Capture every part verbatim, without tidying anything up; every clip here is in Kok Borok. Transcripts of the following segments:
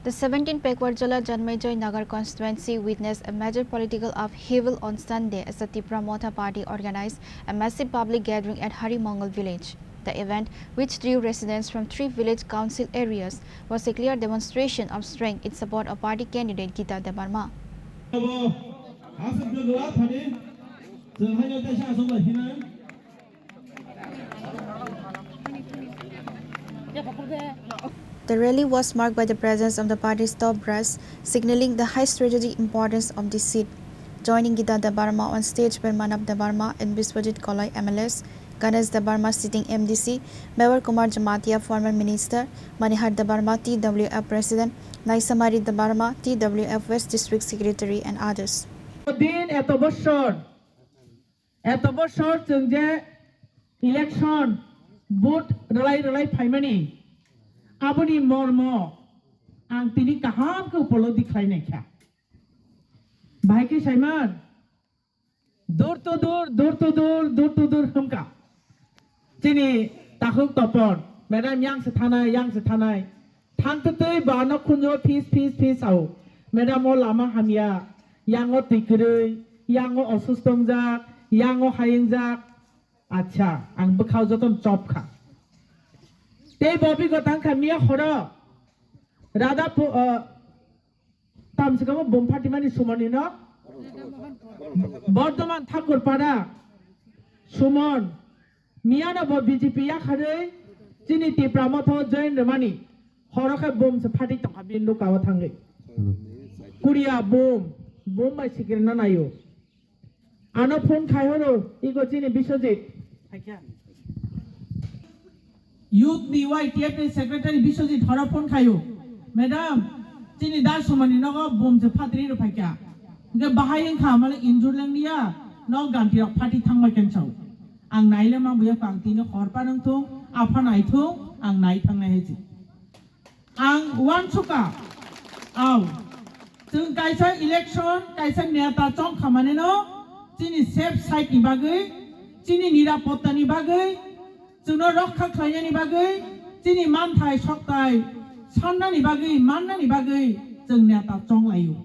The seventeenth Pekwar Jala Janmejoi Nagar constituency witnessed a major political upheaval on Sunday as the Tipra Motha party organized a massive public gathering at Hari Mangal village. The event, which drew residents from three village council areas, was a clear demonstration of strength in support of party candidate Gita Debbarma. Abo aswk jagao thani, chwng haino teisa aswk bai hinang. The rally was marked by the presence of the party's top brass, signaling the high strategic importance of the seat. Joining Gita Debbarma on stage were Manav Debbarma and Biswajit Koloi, M L As, Ganesh Debbarma, sitting M D C, Mevar Kumar Jamatia, former minister, Manihar Debbarma, T W F president, Naisamari Debbarma, T W F West District Secretary, and others. দিন এত বছর, এত বছর chwng je election vote rwlai rwlai phaimani, aboni mormo ang tini kaham khe upolobdi khlai naikha. Bahai khe saiman, dur to dur, dur to dur, dur to dur hwnkha. Chini takhuk topor, madam, yang se thanai, yang se thanai. Thang twtwi ba no khunjo phis, phis, phis sao. Madam, o lama hamya, yang o twi kwrwi, yang o osusto wngjak, yang o hai wngjak. Acha, ang bwkhao jotono chop kha. Tei bo bigo tang kha miya horo. Rada pu-, uh, Tamswkamo bum phatimani Sumonino Bordhoman Thakurpara Sumon miyano bo B J P yakharwi chini Tipra Motha o join rwmani horo khe bum se phati tongkha bini nukao thangwi. Kuria bum, bum bai sikirino naio. Ano phone khai horo, iko chini Biswajit. Youth ni Y T F ni secretary Biswajit horo phone khaio. Madam, chini da Sumoni nogo bum se phatri rw phaikha. Hingke bahai wngkha male injure lenglia, no ganti rok phati thangbai kensao. Ang naile ma buya pang tini hor pa nang thung, apha nai thung, ang nai thang nai hai si. Ang uansukha, au, chwng kaisa election, kaisa neta chong khamanino chini safe side ni bagwi, chini nirapotta ni bagwi, chwngno rokha khlainani bagwi, chini manthai soktai sannani bagwi, mannani bagwi chwng neta chong laio.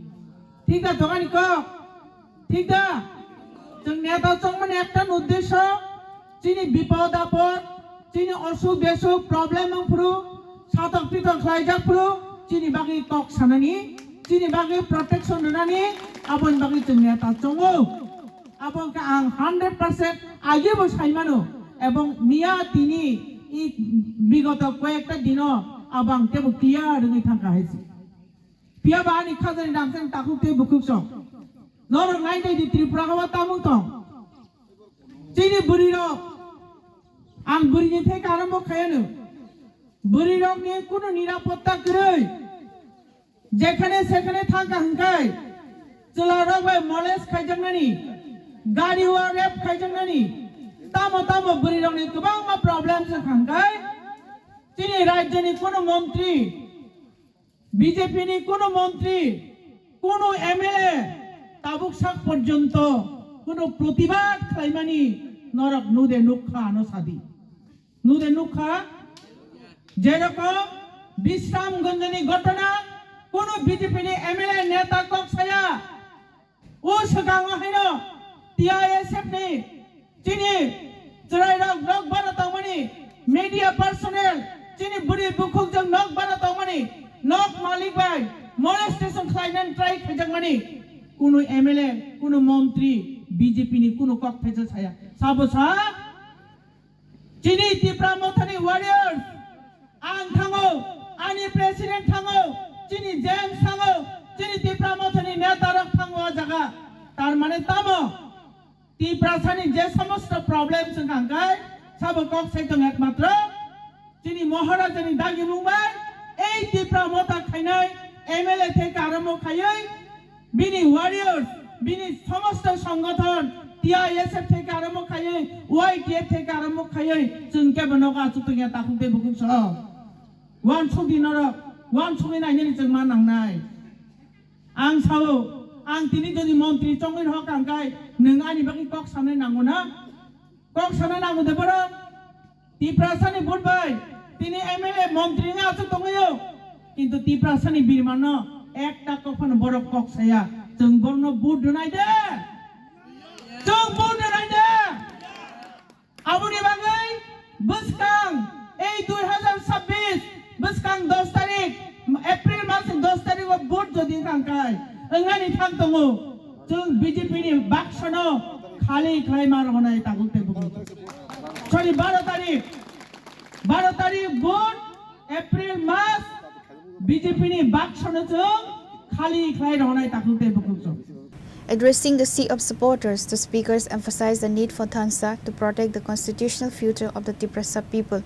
Thik da tongani kok? Thik da? Chwng neta chongmani ekta uddesho, chini bipod apod, chini osuk besuk, problem wngphuru, satok pitok khlaijak phuru, chini bagwi kok sanani, chini bagwi protection rwnani, aboni bagwi chwng neta chongo. Abo wngkha ang hundred percent agebo saimano, ebong miya tini i bigoto koyekta dino abo ang tebo clear wngwi thangkha haisi. Phiya ba ani khajani rangchak takhuk tei bukhuk song. Norok nai nai di Tripura hao tamo tong. Chini bwrwi rok, ang bwrwi ni thai karon bo khayano. Bwrwi rok ni kunu nirapotta kwrwi. Jekhane sekhane thangkha hwnkhe chwla rok bai molest khaijaknani, gari o rape khaijaknani, tamo tamo bwrwi rok ni kwbangma problem se khangkhai. Chini rajya ni kunu montri, B J P ni kunu montri, kunu M L A tabuk sak porjonto kunu protibad khlaimani norok nude nukha ano sadi. Nude nukha, jerokom Bishramganj ni ghotona, kunu B J P ni M L A neta kok saya, o swkango haino T I S F ni chini chwrairok nok bara tongmani, media personnel chini bwrwi bukhukjwk nok bara tongmani, nok malik bai molestation khlainani try khaijakmani, kunu M L A, kunu montri, B J P ni kunu kok thaisa saya. Sabo sa? Chini Tipra Mothani warriors, ang thango, ani president thango, chini James thango, chini Tipra Mothani neta rok thango o jaga. Tar mane tamo? Tiprasani je somosto problem se khangkhai, sabo kok sai tong ekmatro chini Maharajani dagimung bai, ei Tipra Motha khainai M L A theke arombo khaiwi, bini warriors, bini somosto songothon, T I S F theke arombo khaiwi, Y T F theke arombo khaiwi, chwng kebo nogo achuk tongya takhuk tei bukhuk soho. Uansuk di norok, uansugwi nainani chwng ma nangnai. Ang sao, ang tini jodi montri chongwi rok hwnkhe, nwng ani bagwi kok sanai nango na? Kok sanai nango de borok? Tiprasani vote bai tini M L A montri wngwi achuk tongwio. Kintu Tiprasani birmano ekta kok phano borok kok saya. Chwng borno vote rwnai de. Chwng vote rwnai de. Aboni bagwi bwskang ei dui hazar sabbish bwskang dos tarik, April mas ni dos tarik o vote jodi wngkha hwnkhe wngnani thang tongo. Chwng B J P ni baksono khali khlai ma rwnai tabuk tei bukung. Sorry, baro tarik. Baro tarik vote, April mas, B J P ni baksono chwng khali khlai rwnai tabuk tei bukung chwng. Addressing the sea of supporters, the speakers emphasized the need for Thansa to protect the constitutional future of the Tiprasa people.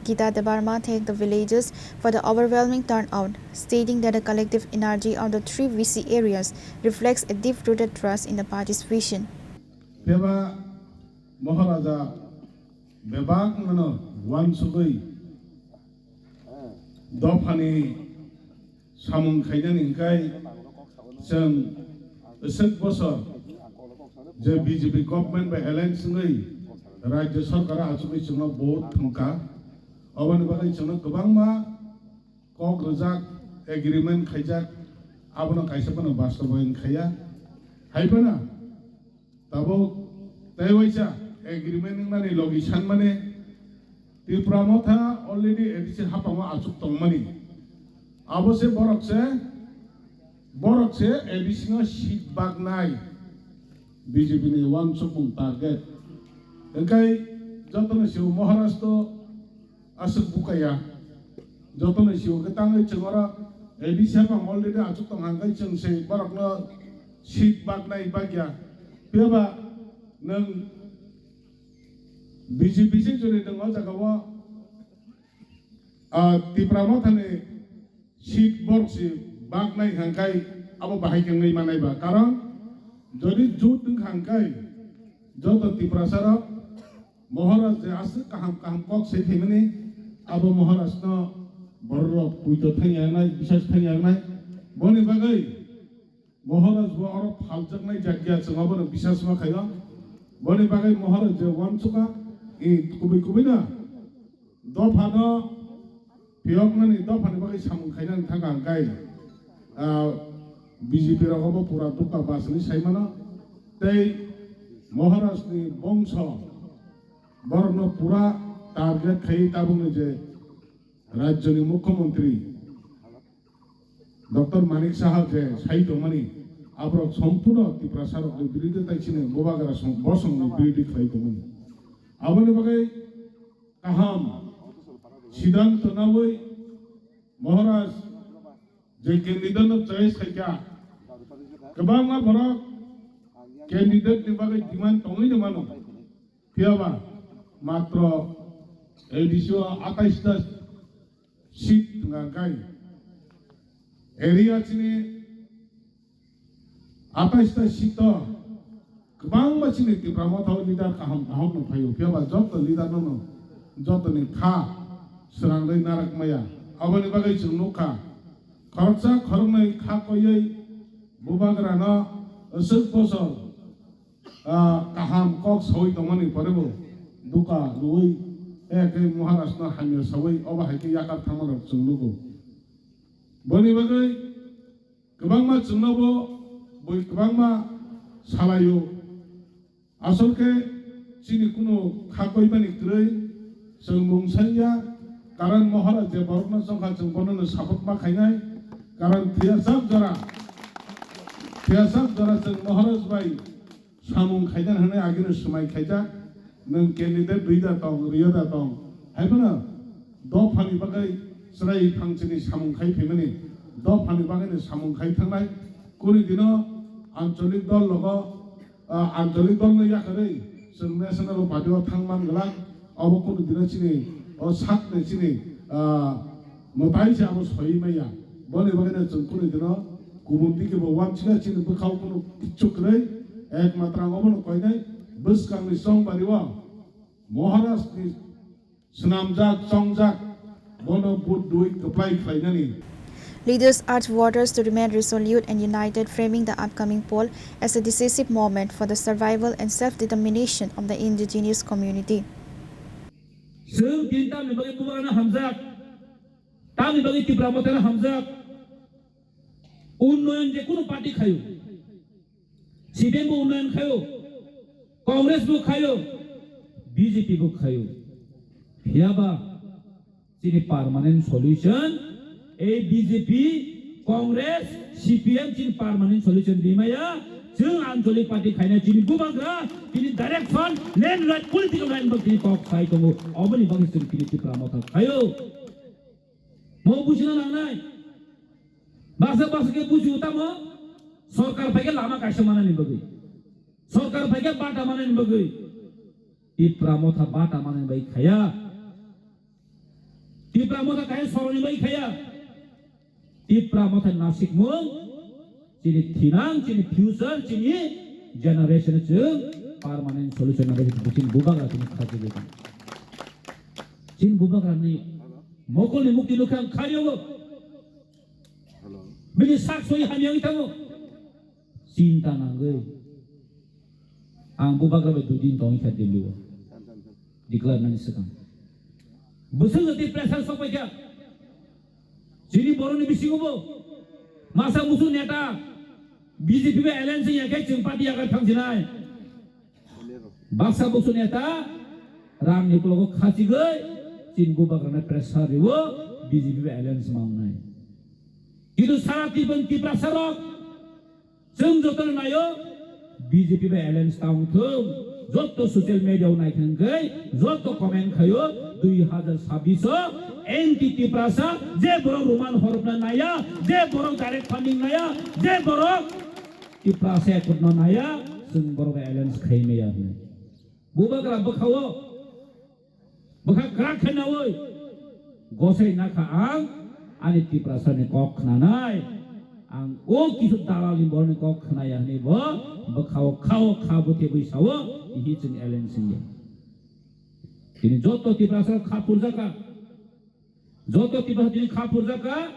Gita Debbarma thanked the villagers for the overwhelming turnout, stating that the collective energy of the three V C areas reflects a deep-rooted trust in the party's vision. Phiya ba Maharaja bebak mano wansugwi dophani samung khainani hwnkhe chwng aswk bosor je B J P government bai alliance wngwi rajya sarkar achugwi chwngno vote thwngkha. Oboni bagwi chwngno kwbangma kok rwjak, agreement khaijak, abono kaisa phano bastobayan khaiya. Hai phano tabuk tei waisa agreement wngnani logi sanmani Tipra Motha already A D C haphango achuk tongmani. Abo se borok se, borok se A D C no seat baknai B J P ni wansukmung target. Hwnkhe jotono sio Maharashtra aswk bukaya. Jotono sio khe tangwi chwng oro A D C haphang already achuk tong hwnkhe chwng se borokno seat baknai bakya. Phiya ba nwng B J P se jori nwng o jaga o, ah, Tipra Mothani seat borok si baknai hwnkhe abo bahai khe wngwi manai ba. Karon jodi jut wngkha hwnkhe joto Tiprasa rok Maharaj je aswk kaham kaham kok sai phaimani abo Maharaj no borok rok puito thangya wngnai, bisas thangya wngnai. Boni bagwi Maharaj bo oro phaljaknai jakya chwng abono bisas ma khaio. Boni bagwi Maharaj je wansukha, i kubui kubui no dophano phiyoknani dophani bagwi samung khainani thangkha hwnkhe, ah, B J P rogo bo pura dukha bas hinwi saimano. Tei Maharaj ni bongso borokno pura target khaiwi tabukni je rajyoni mukhyamantri Doctor Manik Saha je sai tongmani, aborok sompurno Tiprasa rokni biruddhe tai chini bubagra song-, bosongni biruddhe khlai tongmani. Aboni bagwi kaham siddhanto nawi Maharaj je candidate no choice khaikha, kwbangma borok candidate ni bagwi demand tongwi mano. Phiya ba matro A D C o atais ta seat wngkha hwnkhe area chini atais ta seat o kwbangma chini Tipra Motha o leader kaham kaham no phaio. Phiya ba joto leader no no jotoni kha swnamwi narak maya. Aboni bagwi chwng nukha khoroksa khoroknwi kha koiwi bubagra no aswk bosor ah, kaham kok sawi tongmani pore bo duka rwui, eh, khe Maharaj no hamya sawi obo hai khe yakar thangma rok chwng nugo. Boni bagwi kwbangma chwngno bo bui kwbangma salaio. Asol khe chini kunu kha koimani kwrwi chwng mung sanya, karon Maharaj je borokno chongkha chwng bono no support ma khainai, karon thwiyasak jora, thwiyasak jora chwng Maharaj bai samung khaijak hwnwi agini swmai khaijak, nwng candidate rwida tong, rwya da tong, hai phano dophani bagwi chwrai phang chini samung khai phaimani, dophani bagwino samung khai thangnai, kuni dino ancholik dol logo, ah, ancholik dolno yakarwi chwng national party o thang man glak, obo kunu dino chini o sakni chini, ah, mwtai se abo soi maya. Boni bagwino chwng kunu dino kubun dike bo uansukya chini bwkhao kunu kichu kwrwi, ekmatro ang obono koinai bwskangni chongbari o Maharaj ni swnamjak chongjak bono vote dui kwplai khlainani. Leaders urge voters to remain resolute and united, framing the upcoming poll as a decisive moment for the survival and self-determination of the indigenous community. Chwng tin tamni bagwi bubagrano hamjak. Tamni bagwi Tipra Motha no hamjak. Unnoyon je kunu party khayo. C P M bo unnoyon khayo. Congress bo khayo. B J P bo khayo. Phiyaba chini permanent solution, ei B J P, Congress, C P M chini permanent solution rimaya, chwng anchalik party khaina chini bubagra, chini direct fund, land right, political line bo chini kok sai tongo, oboni bagwi chwng chini Tipra Motha khayo. Mo bujina nangnai, baksa baksa khe bujiyo tamo, sorkar phaikhe lama kaisa manani bagwi, sorkar phaikhe bata manani bagwi, Tipra Motha bata manani bagwi khaya. Tipra Motha kaisa soroni bai khaya. Tipra Motha nasikmung, chini thinang, chini future, chini generation chwng permanent solution na bai chini bubagra chini khajigwi tong. Chini bubagra ni mokolni mukti nukha ang khariyogo. Bini sak soi hamyang thango. Chinta nangwi. Ang bubagra bai dui din tongwi kha Delhi o. Declare nani swkang. Bwswk jati pressure sok paikha. Chini boroni bisingo bo masa musu neta B J P bai alliance ya khe chwng party yaga thangsinai. Baksa buksu neta rang ni kulogo khachigwi chini bubagrano pressure riwo B J P bai alliance mangnai. Kintu sara Tipra, Tiprasa rok Chwng jotono naio, B J P bai alliance ta wng thung. Joto social media o nai thang khe, joto comment khaio, dui hazar sabbish o anti Tiprasa, je borok Roman horokna naya, je borok direct funding naya, je borok Tiprasa ekotno naya, chwng borok bai alliance khai maya hwnwi. Bubagra bwkhao, bwkha kwrak khe naui, gosai nakha ang, ani Tiprasa ni kok khnanai, ang o kisu dalal ni borok ni kok khnaya hwnwi bo bwkhao khao kha bwtwi bwi sao, ihi chwng alliance wngya. Tini joto Tiprasa kha phurjakha. Joto Tiprasa tini kha phurjakha,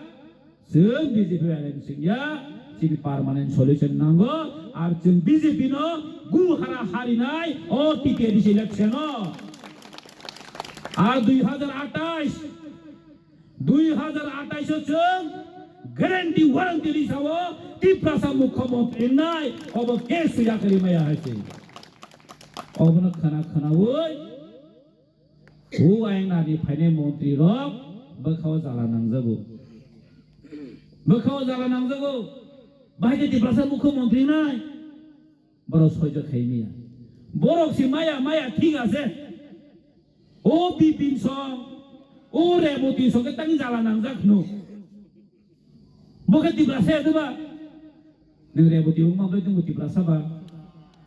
chwng B J P bai alliance wngya, chini permanent solution nango, ar chwng B J P no gu hara harinai o T T A D C election o. Ar dui hazar atais, dui hazar atais o chwng guarantee warranty ri sao Tiprasa mukhyamantri nai, obo ke suya kari maya hai se. Obono khana khana oi. O aina ni phainai montri rok bwkhao jala nangjago. Bwkhao jala nangjago. Bahai khe Tiprasa mukhyamantri nai. Borok soijo khai maya. Borok si maya maya thik ase. O Bipin song, o Reboti song khe tang jala nangjak hwno. Bo khe Tiprasa ya ba? Nwng Reboti wngma ble nwngbo Tiprasa ba?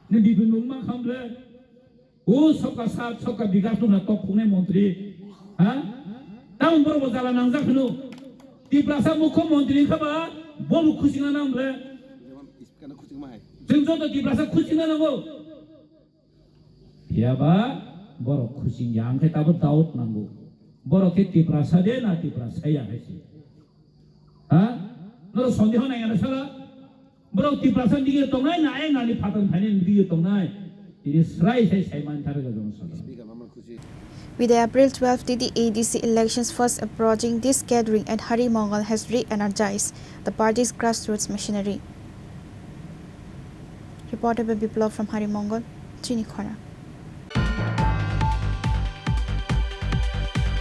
Nwng Bipin wngma kha ble? O sabka sat, sabka bikas nokha tok khuknai montri. Ha? Tamo borok bo jala nangjak hwno. Tiprasa mukho montri wngkha ba, bo bo khuchingna nang ble? Chwng joto Tiprasa khuchingna nango. Phiya ba borok khuching ya, ang khe tabo doubt nango. Borok khe Tiprasa de na Tiprasa ya hai se. Ha? Norok sondeho nai ya na sala? Borok Tiprasa dige tongnai na ai nani phatang thani dige tongnai? Ini srai sai sai man thar ga jong sala. With the April twelve T T A D C elections fast approaching, this gathering at Hari Mangal has re-energized the party's grassroots machinery. Reported by Biplab from Hari Mangal, Chini Khorang.